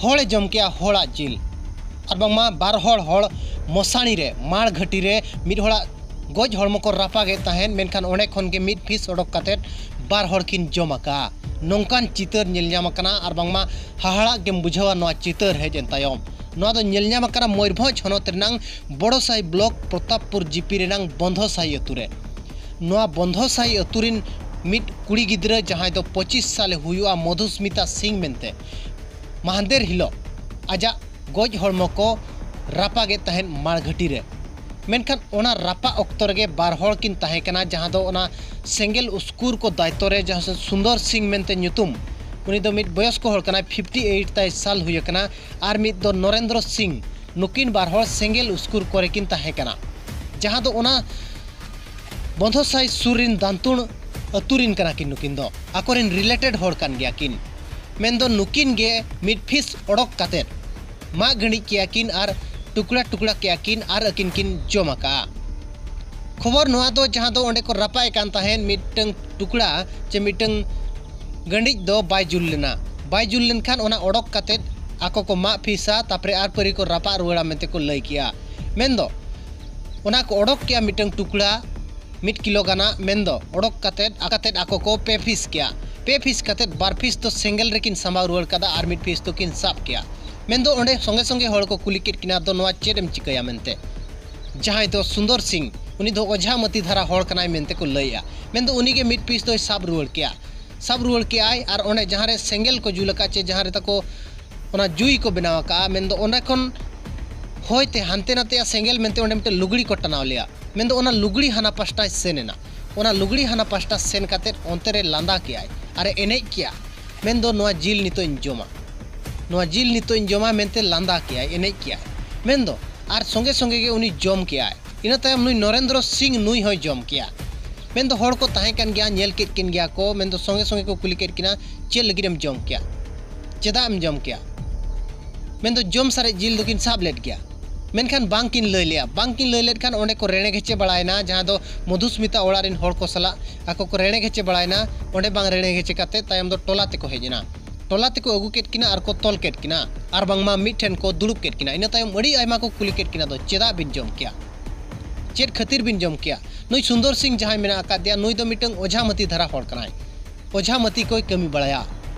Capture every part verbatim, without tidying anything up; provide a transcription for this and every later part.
ᱦᱚᱲᱮ ᱡᱚᱢ ᱠᱮᱜᱼᱟ ᱦᱚᱲᱟᱜ ᱡᱤᱞ᱾ ᱟᱨ ᱵᱟᱝᱢᱟ ᱵᱟᱨ ᱦᱚᱲ ᱦᱚᱲ ᱢᱚᱥᱟᱬᱤ ᱨᱮ, ᱢᱟᱲ ᱜᱷᱟᱹᱴᱤ ᱨᱮ ᱢᱤᱫ ᱦᱚᱲᱟᱜ ᱜᱚᱡ ᱦᱚᱲᱢᱚ ᱠᱚ ᱨᱟᱯᱟᱜᱮᱫ ᱛᱟᱦᱮᱸᱫ, ᱢᱮᱱᱠᱷᱟᱱ ᱚᱸᱰᱮ ᱠᱷᱚᱱ ᱜᱮ ᱢᱤᱫ ᱯᱷᱤᱥ ᱚᱰᱚᱠ ᱠᱟᱛᱮᱫ ᱵᱟᱨ ᱦᱚᱲ ᱠᱤᱱ ᱡᱚᱢ ᱟᱠᱟᱫᱼᱟ᱾ ᱱᱚᱝᱠᱟᱱ ᱪᱤᱛᱟᱹᱨ ᱧᱮᱞ ᱧᱟᱢ ᱟᱠᱟᱱᱟ᱾ ᱟᱨ ᱵᱟᱝᱢᱟ ᱦᱟᱦᱟᱲᱟᱜ ᱜᱮᱢ ᱵᱩᱡᱷᱟᱹᱣᱟ ᱱᱚᱣᱟ ᱪᱤᱛᱟᱹᱨ ᱦᱮᱡ ᱮᱱ ᱛᱟᱭᱚᱢ᱾ ᱱᱚᱣᱟ ᱫᱚ ᱧᱮᱞ ᱧᱟᱢ ᱟᱠᱟᱱᱟ ᱢᱚᱭᱩᱨᱵᱷᱚᱸᱡᱽ ᱦᱚᱱᱚᱛ ᱨᱮᱱᱟᱝ ᱵᱚᱲᱚᱥᱟᱭ ᱵᱞᱚᱠ ᱯᱨᱚᱛᱟᱯᱯᱩᱨ ᱡᱤᱯᱤ ᱨᱮᱱᱟᱝ ᱵᱚᱱᱫᱷᱚᱥᱟᱭ ᱟᱹᱛᱩ ᱨᱮ᱾ ᱱᱚᱣᱟ ᱵᱚᱱᱫᱷᱚᱥᱟᱭ ᱟᱹᱛᱩ ᱨᱮᱱ ᱢᱤᱫ ᱠᱩᱲᱤ ᱜᱤᱫᱽᱨᱟᱹ, ᱡᱟᱦᱟᱸᱭ ᱫᱚ ᱯᱚᱸᱪᱤᱥ ᱥᱟᱞᱮ ᱦᱩᱭᱩᱜᱼᱟ, ᱢᱚᱫᱷᱩᱥᱢᱤᱛᱟ ᱥᱤᱝ ᱢᱮᱱᱛᱮ, ᱢᱟᱦᱟᱱᱫᱮᱨ ᱦᱤᱞᱳᱜ ᱟᱡᱟᱜ ᱜᱚᱡ ᱦᱚᱲᱢᱚ ᱠᱚ ᱨᱟᱯᱟᱜᱮᱫ ᱛᱟᱦᱮᱸᱫ ᱢᱟᱲᱜᱷᱟᱹᱴᱤ ᱨᱮ᱾ ᱢᱮᱱᱠᱷᱟᱱ ᱚᱱᱟ ᱨᱟᱯᱟᱜ ᱚᱠᱛᱚ ᱨᱮᱜᱮ ᱵᱟᱨ ᱦᱚᱲ ᱠᱤᱱ ᱛᱟᱦᱮᱸ ᱠᱟᱱᱟ, ᱡᱟᱦᱟᱸ ᱫᱚ ᱚᱱᱟ ᱥᱮᱸᱜᱮᱞ ᱩᱥᱠᱩᱨ ᱠᱚ ᱫᱟᱭᱤᱛᱛᱚ ᱨᱮ, ᱡᱟᱦᱟᱸ ᱥᱩᱱᱫᱚᱨ ᱥᱤᱝ ᱢᱮᱱᱛᱮ ᱧᱩᱛᱩᱢ, ᱩᱱᱤ ᱫᱚ ᱢᱤᱫ ᱵᱚᱭᱚᱥᱠᱚ ᱦᱚᱲ ᱠᱟᱱᱟᱭ, ᱯᱷᱤᱯᱴᱤ ᱮᱭᱤᱴ ᱛᱟᱭ ᱥᱟᱞ ᱦᱩᱭ ᱟᱠᱟᱱᱟ, ᱟᱨ ᱢᱤᱫ ᱫᱚ ᱱᱚᱨᱮᱱᱫᱨᱚ ᱥᱤᱝ᱾ ᱱᱩᱠᱤᱱ ᱵᱟᱨ ᱦᱚᱲ ᱥᱮᱸᱜᱮᱞ ᱩᱥᱠᱩᱨ ᱠᱚᱨᱮ ᱠᱤᱱ ᱛᱟᱦᱮᱸ ᱠᱟᱱᱟ, ᱡᱟᱦᱟᱸ ᱫᱚ ᱚᱱᱟ ᱵᱚᱱᱫᱷᱚᱥᱟᱭ ᱥᱩᱨ ᱨᱤᱱ ᱫᱟᱱᱛᱩᱬ ᱟᱹᱛᱩ ᱨᱤᱱ ᱠᱟᱱᱟ ᱠᱤᱱ᱾ ᱱᱩᱠᱤᱱ ᱫᱚ ᱟᱠᱚᱨᱮᱱ ᱨᱤᱞᱮᱴᱮᱰ ᱦᱚᱲ ᱠᱟᱱ ᱜᱮᱭᱟ ᱠᱤᱱ᱾ ᱢᱮᱱᱫᱚ ᱱᱩᱠᱤᱱ ᱜᱮ ᱢᱤᱫ ᱯᱷᱤᱥ ᱚᱰᱚᱠ ᱠᱟᱛᱮᱫ ᱢᱟᱜ ᱜᱟᱹᱰᱤᱡ ᱠᱮᱜᱼᱟ ᱠᱤᱱ ᱟᱨ ᱴᱩᱠᱲᱟ ᱴᱩᱠᱲᱟ ᱠᱮᱜᱼᱟ ᱠᱤᱱ ᱟᱨ ᱟᱹᱠᱤᱱ ᱠᱤᱱ ᱡᱚᱢ ᱟᱠᱟᱜᱼᱟ᱾ ᱠᱷᱚᱵᱚᱨ ᱱᱚᱣᱟ ᱫᱚ, ᱡᱟᱦᱟᱸ ᱫᱚ ᱚᱸᱰᱮ ᱠᱚ ᱨᱟᱯᱟᱜ ᱮ ᱠᱟᱱ ᱛᱟᱦᱮᱸᱫ, ᱢᱤᱫᱴᱟᱝ ᱴᱩᱠᱲᱟ ᱪᱮ ᱢᱤᱫᱴᱟᱝ ᱜᱟᱹᱰᱤᱡ ᱫᱚ ᱵᱟᱭ ᱡᱩᱞ ᱞᱮᱱᱟ᱾ ᱵᱟᱭ ᱡᱩᱞ ᱞᱮᱱᱠᱷᱟᱱ ᱚᱱᱟ ᱚᱰᱚᱠ ᱠᱟᱛᱮᱫ ᱟᱠᱚ ᱠᱚ ᱢᱟᱜ ᱯᱷᱤᱥᱟ, ᱛᱟᱨᱯᱚᱨᱮ ᱟᱨ ᱯᱟᱹᱨᱤ ᱠᱚ ᱨᱟᱯᱟᱜ ᱨᱩᱣᱟᱹᱲᱟ ᱢᱮᱱᱛᱮ ᱠᱚ ᱞᱟᱹᱭ ᱠᱮᱜᱼᱟ᱾ ᱢᱮᱱᱫᱚ ᱚᱱᱟ ᱠᱚ ᱚᱰᱚᱠ ᱠᱮᱜᱼᱟ ᱢᱤᱫᱴᱟᱝ ᱴᱩᱠᱲᱟ, ᱢᱤᱫ ᱠᱤᱞᱳ ᱜᱟᱱᱟᱜ᱾ ᱢᱮᱱᱫᱚ ᱚᱰᱚᱠ ᱠᱟᱛᱮᱫ, ᱠᱟᱛᱮᱫ ᱟᱠᱚ ᱠᱚ ᱯᱮ ᱯᱷᱤᱥ ᱠᱮᱜᱼᱟ᱾ ᱯᱮ ᱯᱷᱤᱥ ᱠᱟᱛᱮᱫ ᱵᱟᱨ ᱯᱷᱤᱥ ᱫᱚ ᱥᱮᱸᱜᱮᱞ ᱨᱮᱠᱤᱱ ᱥᱟᱢᱵᱟᱣ ᱨᱩᱣᱟᱹᱲ ᱠᱟᱫᱟ ᱟᱨ ᱢᱤᱫ ᱯᱷᱤᱥ ᱫᱚᱠᱤᱱ ᱥᱟᱵ ᱠᱮᱜᱼᱟ᱾ ᱢᱮᱱᱫᱚ ᱚᱸᱰᱮ ᱥᱚᱸᱜᱮ ᱥᱚᱸᱜᱮ ᱦᱚᱲ ᱠᱚ ᱠᱩᱞᱤ ᱠᱮᱫ ᱠᱤᱱᱟ, "ᱟᱫᱚ ᱱᱚᱣᱟ ᱪᱮᱫ ᱮᱢ ᱪᱤᱠᱟᱹᱭᱟ?" ᱢᱮᱱᱛᱮ᱾ ᱡᱟᱦᱟᱸᱭ ᱫᱚ ᱥᱩᱱᱫᱚᱨ ᱥᱤᱝ, ᱩᱱᱤ ᱫᱚ ᱚᱡᱷᱟ ᱢᱟᱹᱛᱤ ᱫᱷᱟᱨᱟ ᱦᱚᱲ ᱠᱟᱱᱟᱭ ᱢᱮᱱᱛᱮ ᱠᱚ ᱞᱟᱹᱭᱮᱜᱼᱟ᱾ ᱢᱮᱱᱫᱚ ᱩᱱᱤ ᱜᱮ ᱢᱤᱫ ᱯᱷᱤᱥ ᱫᱚᱭ ᱥᱟᱵ ᱨᱩᱣᱟᱹᱲ ᱠᱮᱜᱼᱟ᱾ ᱥᱟᱵ ᱨᱩᱣᱟᱹᱲ ᱠᱮᱜᱼᱟᱭ ᱟᱨ ᱚᱸᱰᱮ ᱡᱟᱦᱟᱸ ᱨᱮ ᱥᱮᱸᱜᱮᱞ ᱠᱚ ᱡᱩᱞ ᱟᱠᱟᱫ ᱪᱮ ᱡᱟᱦᱟᱸ ᱨᱮ ᱛᱟᱠᱚ ᱚᱱᱟ ᱡᱩᱭ ᱠᱚ ᱵᱮᱱᱟᱣ ᱟᱠᱟᱫᱼᱟ, ᱢᱮᱱᱫᱚ ᱚᱸᱰᱮ ᱠᱷᱚᱱ ᱦᱚᱭᱛᱮ ᱦᱟᱱᱛᱮ ᱱᱟᱛᱮᱜᱼᱟ ᱥᱮᱸᱜᱮᱞ ᱢᱮᱱᱛᱮ ᱚᱸᱰᱮ ᱢᱤᱫᱴᱮᱱ ᱞᱩᱜᱽᱲᱤ ᱠᱚ ᱴᱟᱱᱟᱣ ᱞᱮᱜᱼᱟ᱾ ᱢᱮᱱᱫᱚ ᱚᱱᱟ ᱞᱩᱜᱽᱲᱤ ᱦᱟᱱᱟ ᱯᱟᱥᱴᱟᱭ ᱥᱮᱱ ᱮᱱᱟ᱾ ᱚᱱᱟ ᱞᱩᱜᱽᱲᱤ ᱦᱟᱱᱟ ᱯᱟᱥᱴᱟ ᱥᱮᱱ ᱠᱟᱛᱮᱫ ᱚᱱᱛᱮ ᱨᱮ ᱞᱟᱸᱫᱟ ᱠᱮᱜᱼᱟᱭ ᱟᱨ ᱮ ᱮᱱᱮᱡ ᱠᱮᱜᱼᱟ᱾ ᱢᱮᱱᱫᱚ, "ᱱᱚᱣᱟ ᱡᱤᱞ ᱱᱤᱛᱚᱜ ᱤᱧ ᱡᱚᱢᱟ, ᱱᱚᱣᱟ ᱡᱤᱞ ᱱᱤᱛᱚᱜ ᱤᱧ ᱡᱚᱢᱟ," ᱢᱮᱱᱛᱮ ᱞᱟᱸᱫᱟ ᱠᱮᱜᱼᱟᱭ, ᱮᱱᱮᱡ ᱠᱮᱜᱼᱟᱭ᱾ ᱢᱮᱱᱫᱚ ᱟᱨ ᱥᱚᱸᱜᱮ ᱥᱚᱸᱜᱮ ᱜᱮ ᱩᱱᱤ ᱡᱚᱢ ᱠᱮᱜᱼᱟᱭ᱾ ᱤᱱᱟᱹ ᱛᱟᱭᱚᱢ ᱱᱩᱭ ᱱᱚᱨᱮᱱᱫᱨᱚ ᱥᱤᱝ ᱱᱩᱭ ᱦᱚᱸᱭ ᱡᱚᱢ ᱠᱮᱜᱼᱟ᱾ ᱢᱮᱱᱫᱚ ᱦᱚᱲ ᱠᱚ ᱛᱟᱦᱮᱸ ᱠᱟᱱ ᱜᱮᱭᱟ, ᱧᱮᱞ ᱠᱮᱫ ᱠᱤᱱ ᱜᱮᱭᱟ ᱠᱚ᱾ ᱢᱮᱱᱫᱚ ᱥᱚᱸᱜᱮ ᱥᱚᱸᱜᱮ ᱠᱚ ᱠᱩᱞᱤ ᱠᱮᱫ ᱠᱤᱱᱟ, "ᱪᱮᱫ ᱞᱟᱹᱜᱤᱫ ᱮᱢ ᱡᱚᱢ ᱠᱮᱜᱼᱟ? ᱪᱮᱫᱟᱜ ᱮᱢ ᱡᱚᱢ ᱠᱮᱜᱼᱟ?" ᱢᱮᱱᱫᱚ ᱡᱚᱢ ᱥᱟᱨᱮᱡ ᱡᱤᱞ ᱫᱚᱠᱤᱱ ᱥᱟᱵ ᱞᱮᱫ ᱜᱮᱭᱟ, ᱢᱮᱱᱠᱷᱟᱱ ᱵᱟᱝᱠᱤᱱ ᱞᱟᱹᱭ ᱞᱮᱜᱼᱟ᱾ ᱵᱟᱝᱠᱤᱱ ᱞᱟᱹᱭ ᱞᱮᱫ ᱠᱷᱟᱱ ᱚᱸᱰᱮ ᱠᱚ ᱨᱮᱲᱮ ᱜᱮᱪᱮ ᱵᱟᱲᱟᱭᱮᱱᱟ, ᱡᱟᱦᱟᱸ ᱫᱚ ᱢᱚᱫᱷᱩᱥᱢᱤᱛᱟ ᱚᱲᱟᱜ ᱨᱮᱱ ᱦᱚᱲ ᱠᱚ ᱥᱟᱞᱟᱜ ᱟᱠᱚ ᱠᱚ ᱨᱮᱲᱮ ᱜᱮᱪᱮ ᱵᱟᱲᱟᱭᱮᱱᱟ᱾ ᱚᱸᱰᱮ ᱵᱟᱝ ᱨᱮᱲᱮ ᱜᱮᱪᱮ ᱠᱟᱛᱮ ᱛᱟᱭᱚᱢ ᱫᱚ ᱴᱚᱞᱟ ᱛᱮᱠᱚ ᱦᱮᱡ ᱮᱱᱟ᱾ ᱴᱚᱞᱟ ᱛᱮᱠᱚ ᱟᱹᱜᱩ ᱠᱮᱫ ᱠᱤᱱᱟ ᱟᱨ ᱠᱚ ᱛᱚᱞ ᱠᱮᱫ ᱠᱤᱱᱟ, ᱟᱨ ᱵᱟᱝᱢᱟ ᱢᱤᱫ ᱴᱷᱮᱱ ᱠᱚ ᱫᱩᱲᱩᱵ ᱠᱮᱫ ᱠᱤᱱᱟ᱾ ᱤᱱᱟᱹ ᱛᱟᱭᱚᱢ ᱟᱹᱰᱤ ᱟᱭᱢᱟ ᱠᱚ ᱠᱩᱞᱤ ᱠᱮᱫ ᱠᱤᱱᱟ ᱫᱚ, "ᱪᱮᱫᱟᱜ ᱵᱤᱱ ᱡᱚᱢ ᱠᱮᱭᱟ? ᱪᱮᱫ ᱠᱷᱟᱹᱛᱤᱨ ᱵᱤᱱ ᱡᱚᱢ ᱠᱮᱭᱟ?" ᱱᱩᱭ ᱥᱩᱱᱫᱚᱨ ᱥᱤᱝ ᱡᱟᱦᱟᱸᱭ ᱢᱮᱱᱟᱜ ᱟᱠᱟᱫᱮᱭᱟ, ᱱᱩᱭ ᱫᱚ ᱢᱤᱫᱴᱟᱝ ᱚᱡᱷᱟ ᱢᱟᱹᱛᱤ ᱫᱷᱟᱨᱟ ᱦᱚᱲ ᱠᱟᱱᱟᱭ᱾ ᱚᱡᱷᱟ ᱢᱟᱹᱛᱤ ᱠᱚᱭ ᱠᱟᱹᱢᱤ ᱵᱟᱲᱟᱭᱟ᱾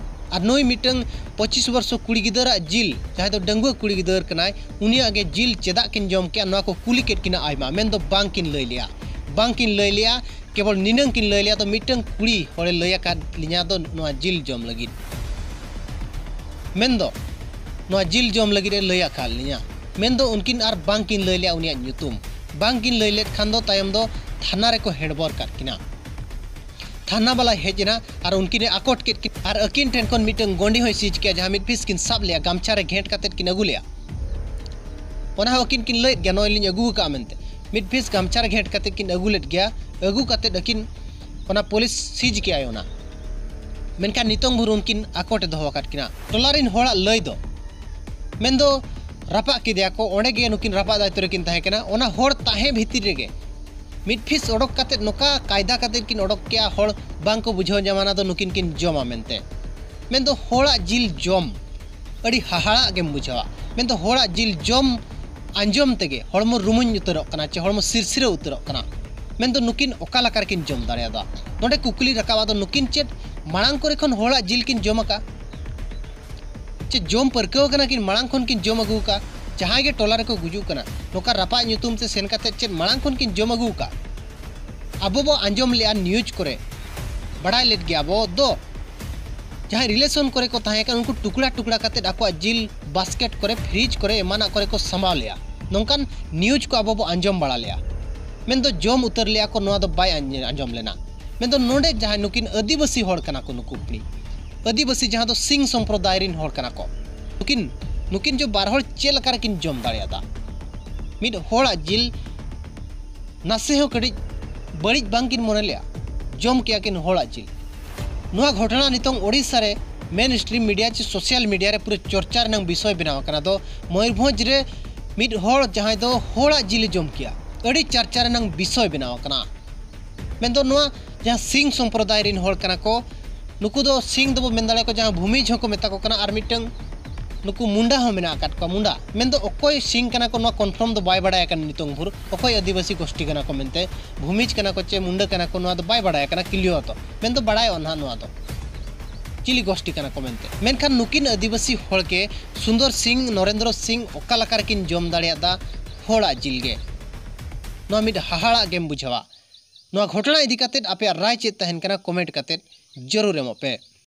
ᱟᱨ ᱱᱩᱭ ᱢᱤᱫᱴᱟᱝ ᱯᱚᱸᱪᱤᱥ ᱵᱚᱨᱥᱚ ᱠᱩᱲᱤ ᱜᱤᱫᱟᱹᱨᱟᱜ ᱡᱤᱞ, ᱡᱟᱦᱟᱸᱭ ᱫᱚ ᱰᱟᱺᱜᱩᱣᱟᱹ ᱠᱩᱲᱤ ᱜᱤᱫᱟᱹᱨ ᱠᱟᱱᱟᱭ, ᱩᱱᱤᱭᱟᱜ ᱜᱮ ᱡᱤᱞ ᱪᱮᱫᱟᱜ ᱠᱤᱱ ᱡᱚᱢ ᱠᱮᱜᱼᱟ, ᱱᱚᱣᱟ ᱠᱚ ᱠᱩᱞᱤ ᱠᱮᱫ ᱠᱤᱱᱟ ᱟᱭᱢᱟ, ᱢᱮᱱᱫᱚ ᱵᱟᱝ ᱠᱤᱱ ᱞᱟᱹᱭ ᱞᱮᱜᱼᱟ᱾ ᱵᱟᱝ ᱠᱤᱱ ᱞᱟᱹᱭ ᱞᱮᱜᱼᱟ, ᱠᱮᱵᱚᱞ ᱱᱤᱱᱟᱹᱝ ᱠᱤᱱ ᱞᱟᱹᱭ ᱞᱮᱜᱼᱟ, ᱫᱚ ᱢᱤᱫᱴᱟᱝ ᱠᱩᱲᱤ ᱦᱚᱲᱮ ᱞᱟᱹᱭ ᱟᱠᱟᱫ ᱞᱤᱧᱟ ᱫᱚ ᱱᱚᱣᱟ ᱡᱤᱞ ᱡᱚᱢ ᱞᱟᱹᱜᱤᱫ᱾ ᱢᱮᱱᱫᱚ ᱱᱚᱣᱟ ᱡᱤᱞ ᱡᱚᱢ ᱞᱟᱹᱜᱤᱫ ᱮ ᱞᱟᱹᱭ ᱟᱠᱟᱫ ᱞᱤᱧᱟ᱾ ᱢᱮᱱᱫᱚ ᱩᱱᱠᱤᱱ ᱟᱨ ᱵᱟᱝ ᱠᱤᱱ ᱞᱟᱹᱭ ᱞᱮᱜᱼᱟ ᱩᱱᱤᱭᱟᱜ ᱧᱩᱛᱩᱢ᱾ ᱵᱟᱝ ᱠᱤᱱ ᱞᱟᱹᱭ ᱞᱮᱫ ᱠᱷᱟᱱ ᱫᱚ ᱛᱟᱭᱚᱢ ᱫᱚ ᱛᱷᱟᱱᱟ ᱨᱮᱠᱚ ᱦᱮᱲᱵᱚᱨ ᱠᱟᱫ ᱠᱤᱱᱟ᱾ ᱛᱷᱟᱱᱟ ᱵᱟᱞᱟᱭ ᱦᱮᱡ ᱮᱱᱟ ᱟᱨ ᱩᱱᱠᱤᱱ ᱮ ᱟᱠᱚᱴ ᱠᱮᱫ ᱠᱤᱱᱟ ᱟᱨ ᱟᱹᱠᱤᱱ ᱴᱷᱮᱱ ᱠᱷᱚᱱ ᱢᱤᱫᱴᱟᱝ ᱜᱚᱸᱰᱤ ᱦᱚᱸᱭ ᱥᱤᱡᱽ ᱠᱮᱜᱼᱟ, ᱡᱟᱦᱟᱸ ᱢᱤᱫ ᱯᱤᱥ ᱠᱤᱱ ᱥᱟᱵ ᱞᱮᱜᱼᱟ, ᱜᱟᱢᱪᱷᱟ ᱨᱮ ᱜᱷᱮᱸᱴ ᱠᱟᱛᱮᱫ ᱠᱤᱱ ᱟᱹᱜᱩ ᱞᱮᱜᱼᱟ᱾ ᱚᱱᱟ ᱦᱚᱸ ᱟᱹᱠᱤᱱ ᱠᱤᱱ ᱞᱟᱹᱭᱮᱫ ᱜᱮᱭᱟ, "ᱱᱚᱜᱼᱚᱭ ᱞᱤᱧ ᱟᱹᱜᱩ ᱟᱠᱟᱫᱼᱟ" ᱢᱮᱱᱛᱮ᱾ ᱢᱤᱫ ᱯᱤᱥ ᱜᱟᱢᱪᱷᱟ ᱨᱮ ᱜᱷᱮᱸᱴ ᱠᱟᱛᱮᱫ ᱠᱤᱱ ᱟᱹᱜᱩ ᱞᱮᱫ ᱜᱮᱭᱟ᱾ ᱟᱹᱜᱩ ᱠᱟᱛᱮᱫ ᱟᱹᱠᱤᱱ ᱚᱱᱟ ᱯᱩᱞᱤᱥ ᱥᱤᱡᱽ ᱠᱮᱜᱼᱟᱭ ᱚᱱᱟ᱾ ᱢᱮᱱᱠᱷᱟᱱ ᱱᱤᱛᱚᱝ ᱵᱷᱳᱨ ᱩᱱᱠᱤᱱ ᱟᱠᱚᱴ ᱮ ᱫᱚᱦᱚ ᱟᱠᱟᱫ ᱠᱤᱱᱟ᱾ ᱴᱚᱞᱟ ᱨᱤᱱ ᱦᱚᱲᱟᱜ ᱞᱟᱹᱭ ᱫᱚ, ᱢᱮᱱᱫᱚ ᱨᱟᱯᱟᱜ ᱠᱮᱫᱮᱭᱟ ᱠᱚ, ᱚᱸᱰᱮ ᱜᱮ ᱱᱩᱠᱤᱱ ᱨᱟᱯᱟᱜ ᱫᱟᱭᱛᱚ ᱨᱮᱠᱤᱱ ᱛᱟᱦᱮᱸ ᱠᱟᱱᱟ᱾ ᱚᱱᱟ ᱦᱚᱲ ᱛᱟᱦᱮᱸ ᱵᱷᱤᱛᱤᱨ ᱨᱮᱜᱮ ᱢᱤᱫ ᱯᱤᱥ ᱚᱰᱚᱠ ᱠᱟᱛᱮᱫ ᱱᱚᱝᱠᱟ ᱠᱟᱭᱫᱟ ᱠᱟᱛᱮᱫ ᱠᱤᱱ ᱚᱰᱚᱠ ᱠᱮᱜᱼᱟ, ᱦᱚᱲ ᱵᱟᱝ ᱠᱚ ᱵᱩᱡᱷᱟᱹᱣ ᱧᱟᱢᱟ ᱚᱱᱟ ᱫᱚ ᱱᱩᱠᱤᱱ ᱠᱤᱱ ᱡᱚᱢᱟ ᱢᱮᱱᱛᱮ᱾ ᱢᱮᱱᱫᱚ ᱦᱚᱲᱟᱜ ᱡᱤᱞ ᱡᱚᱢ ᱟᱹᱰᱤ ᱦᱟᱦᱟᱲᱟᱜ ᱜᱮᱢ ᱵᱩᱡᱷᱟᱹᱣᱟ᱾ ᱢᱮᱱᱫᱚ ᱦᱚᱲᱟᱜ ᱡᱤᱞ ᱡᱚᱢ ᱟᱸᱡᱚᱢ ᱛᱮᱜᱮ ᱦᱚᱲᱢᱚ ᱨᱩᱢᱩᱧ ᱩᱛᱟᱹᱨᱚᱜ ᱠᱟᱱᱟ ᱪᱮ ᱦᱚᱲᱢᱚ ᱥᱤᱨᱥᱤᱨᱟᱹ ᱩᱛᱟᱹᱨᱚᱜ ᱠᱟᱱᱟ᱾ ᱢᱮᱱᱫᱚ ᱱᱩᱠᱤᱱ ᱚᱠᱟ ᱞᱮᱠᱟ ᱨᱮᱠᱤᱱ ᱡᱚᱢ ᱫᱟᱲᱮᱭᱟᱫᱟ? ᱱᱚᱰᱮ ᱠᱩᱠᱞᱤ ᱨᱟᱠᱟᱵᱼᱟ, ᱫᱚ ᱱᱩᱠᱤᱱ ᱪᱮᱫ ᱢᱟᱲᱟᱝ ᱠᱚᱨᱮ ᱠᱷᱚᱱ ᱦᱚᱲᱟᱜ ᱡᱤᱞ ᱠᱤᱱ ᱡᱚᱢ ᱟᱠᱟᱫ? ᱪᱮ ᱡᱚᱢ ᱯᱟᱹᱨᱠᱟᱹᱣ ᱠᱟᱱᱟ ᱠᱤᱱ, ᱢᱟᱲᱟᱝ ᱠᱷᱚᱱ ᱠᱤᱱ ᱡᱚᱢ ᱟᱹᱜᱩ ᱟᱠᱟᱫ? ᱡᱟᱦᱟᱸᱭ ᱜᱮ ᱴᱚᱞᱟ ᱨᱮᱠᱚ ᱜᱩᱡᱩᱜ ᱠᱟᱱᱟ, ᱱᱚᱝᱠᱟ ᱨᱟᱯᱟᱜ ᱧᱩᱛᱩᱢ ᱛᱮ ᱥᱮᱱ ᱠᱟᱛᱮᱫ ᱪᱮᱫ ᱢᱟᱲᱟᱝ ᱠᱷᱚᱱ ᱠᱤᱱ ᱡᱚᱢ ᱟᱹᱜᱩ ᱟᱠᱟᱫ? ᱟᱵᱚ ᱵᱚ ᱟᱸᱡᱚᱢ ᱞᱮᱜᱼᱟ ᱱᱤᱭᱩᱡᱽ ᱠᱚᱨᱮ, ᱵᱟᱲᱟᱭ ᱞᱮᱫ ᱜᱮᱭᱟ ᱵᱚ ᱫᱚ, ᱡᱟᱦᱟᱸᱭ ᱨᱤᱞᱮᱥᱚᱱ ᱠᱚᱨᱮ ᱠᱚ ᱛᱟᱦᱮᱸ ᱠᱟᱱᱟ, ᱩᱱᱠᱩ ᱴᱩᱠᱲᱟ ᱴᱩᱠᱲᱟ ᱠᱟᱛᱮᱫ ᱟᱠᱚᱣᱟᱜ ᱡᱤᱞ ᱵᱟᱥᱠᱮᱴ ᱠᱚᱨᱮ, ᱯᱷᱨᱤᱡᱽ ᱠᱚᱨᱮ, ᱮᱢᱟᱱᱟᱜ ᱠᱚᱨᱮ ᱠᱚ ᱥᱟᱢᱵᱟᱣ ᱞᱮᱜᱼᱟ᱾ ᱱᱚᱝᱠᱟᱱ ᱱᱤᱭᱩᱡᱽ ᱠᱚ ᱟᱵᱚ ᱵᱚ ᱟᱸᱡᱚᱢ ᱵᱟᱲᱟ ᱞᱮᱜᱼᱟ᱾ ᱢᱮᱱᱫᱚ ᱡᱚᱢ ᱩᱛᱟᱹᱨ ᱞᱮᱜᱼᱟ ᱠᱚ, ᱱᱚᱣᱟ ᱫᱚ ᱵᱟᱭ ᱟᱸᱡ-, ᱟᱸᱡᱚᱢ ᱞᱮᱱᱟ᱾ ᱢᱮᱱᱫᱚ ᱱᱚᱰᱮ ᱡᱟᱦᱟᱸᱭ ᱱᱩᱠᱤᱱ ᱟᱹᱫᱤᱵᱟᱹᱥᱤ ᱦᱚᱲ ᱠᱟᱱᱟ ᱠᱚ, ᱱᱩᱠᱩ ᱠᱩᱲᱤ ᱟᱹᱫᱤᱵᱟᱹᱥᱤ, ᱡᱟᱦᱟᱸ ᱫᱚ ᱥᱤᱝ ᱥᱚᱢᱯᱨᱚᱫᱟᱭ ᱨᱤᱱ ᱦᱚᱲ ᱠᱟᱱᱟ ᱠᱚ, ᱱᱩᱠᱤᱱ, ᱱᱩᱠᱤᱱ ᱡᱚ ᱵᱟᱨ ᱦᱚᱲ ᱪᱮᱫ ᱞᱮᱠᱟ ᱨᱮᱠᱤᱱ ᱡᱚᱢ ᱫᱟᱲᱮᱭᱟᱫᱟ? ᱢᱤᱫ ᱦᱚᱲᱟᱜ ᱡᱤᱞ ᱱᱟᱥᱮ ᱦᱚᱸ ᱠᱟᱹᱴᱤᱡ ᱵᱟᱹᱲᱤᱡ ᱵᱟᱝ ᱠᱤᱱ ᱢᱚᱱᱮ ᱞᱮᱜᱼᱟ? ᱡᱚᱢ ᱠᱮᱜᱼᱟ ᱠᱤᱱ ᱦᱚᱲᱟᱜ ᱡᱤᱞ᱾ ᱱᱚᱣᱟ ᱜᱷᱚᱴᱚᱱᱟ ᱱᱤᱛᱚᱝ ᱳᱰᱤᱥᱟ ᱨᱮ ᱢᱮᱱ ᱥᱴᱨᱤᱢ ᱢᱤᱰᱤᱭᱟ ᱪᱮ ᱥᱳᱥᱟᱞ ᱢᱤᱰᱤᱭᱟ ᱨᱮ ᱯᱩᱨᱟᱹ ᱪᱚᱨᱪᱟ ᱨᱮᱱᱟᱝ ᱵᱤᱥᱚᱭ ᱵᱮᱱᱟᱣ ᱟᱠᱟᱱᱟ᱾ ᱫᱚ ᱢᱚᱭᱩᱨᱵᱷᱚᱸᱡᱽ ᱨᱮ ᱢᱤᱫ ᱦᱚᱲ ᱡᱟᱦᱟᱸᱭ ᱫᱚ ᱦᱚᱲᱟᱜ ᱡᱤᱞᱮ ᱡᱚᱢ ᱠᱮᱜᱼᱟ, ᱟᱹᱰᱤ ᱪᱟᱨᱪᱟ ᱨᱮᱱᱟᱝ ᱵᱤᱥᱚᱭ ᱵᱮᱱᱟᱣ ᱟᱠᱟᱱᱟ᱾ ᱢᱮᱱᱫᱚ ᱱᱚᱣᱟ ᱡᱟᱦᱟᱸ ᱥᱤᱝ ᱥᱚᱢᱯᱨᱚᱫᱟᱭ ᱨᱤᱱ ᱦᱚᱲ ᱠᱟᱱᱟ ᱠᱚ, ᱱᱩᱠᱩ ᱫᱚ ᱥᱤᱝ ᱫᱚᱵᱚ ᱢᱮᱱ ᱫᱟᱲᱮᱭᱟᱠᱚᱣᱟ, ᱡᱟᱦᱟᱸ ᱵᱷᱩᱢᱤᱡᱽ ᱦᱚᱸᱠᱚ ᱢᱮᱛᱟ ᱠᱚ ᱠᱟᱱᱟ, ᱟᱨ ᱢᱤᱫᱴᱟᱝ ᱱᱩᱠᱩ ᱢᱩᱱᱰᱟ ᱦᱚᱸ ᱢᱮᱱᱟᱜ ᱟᱠᱟᱫ ᱠᱚᱣᱟ, ᱢᱩᱱᱰᱟ᱾ ᱢᱮᱱᱫᱚ ᱚᱠᱚᱭ ᱥᱤᱝ ᱠᱟᱱᱟ ᱠᱚ, ᱱᱚᱣᱟ confirm ᱫᱚ ᱵᱟᱭ ᱵᱟᱲᱟᱭ ᱟᱠᱟᱱᱟ ᱱᱤᱛᱚᱝ ᱵᱷᱳᱨ, ᱚᱠᱚᱭ ᱟᱹᱫᱤᱵᱟᱹᱥᱤ ᱜᱳᱥᱴᱤ ᱠᱟᱱᱟ ᱠᱚ ᱢᱮᱱᱛᱮ, ᱵᱷᱩᱢᱤᱡᱽ ᱠᱟᱱᱟ ᱠᱚ ᱪᱮ ᱢᱩᱱᱰᱟ ᱠᱟᱱᱟ ᱠᱚ, ᱱᱚᱣᱟ ᱫᱚ ᱵᱟᱭ ᱵᱟᱲᱟᱭ ᱟᱠᱟᱱᱟ ᱠᱞᱤᱭᱟᱨ ᱫᱚ᱾ ᱢᱮᱱᱫᱚ ᱵᱟᱲᱟᱭᱚᱜᱼᱟ ᱱᱟᱦᱟᱜ ᱱᱚᱣᱟ ᱫᱚ ᱪᱤᱞᱤ ᱜᱳᱥᱴᱤ ᱠᱟᱱᱟ ᱠᱚ ᱢᱮᱱᱛᱮ᱾ ᱢᱮᱱᱠᱷᱟᱱ ᱱᱩᱠᱤᱱ ᱟᱹᱫᱤᱵᱟᱹᱥᱤ ᱦᱚᱲ ᱜᱮ ᱥᱩᱱᱫᱚᱨ ᱥᱤᱝ, ᱱᱚᱨᱮᱱᱫᱨᱚ ᱥᱤᱝ ᱚᱠᱟ ᱞᱮᱠᱟ ᱨᱮᱠᱤᱱ ᱡᱚᱢ ᱫᱟᱲᱮᱭᱟᱫᱟ ᱦᱚᱲᱟᱜ ᱡᱤᱞ ᱜᱮ? ᱱᱚᱣᱟ ᱢᱤᱫ ᱦᱟᱦᱟᱲᱟᱜ ᱜᱮᱢ ᱵᱩᱡᱷᱟᱹᱣᱟ᱾ ᱱᱚᱣᱟ ᱜᱷᱚᱴᱚᱱᱟ ᱤᱫᱤ ᱠᱟᱛᱮᱫ ᱟᱯᱮᱭᱟᱜ ᱨᱟᱭ ᱪᱮᱫ ᱛᱟᱦᱮᱱ ᱠᱟᱱᱟ, comment ᱠᱟᱛᱮᱫ ᱡᱟᱹᱨᱩᱲ ᱮᱢᱚᱜ ᱯᱮ᱾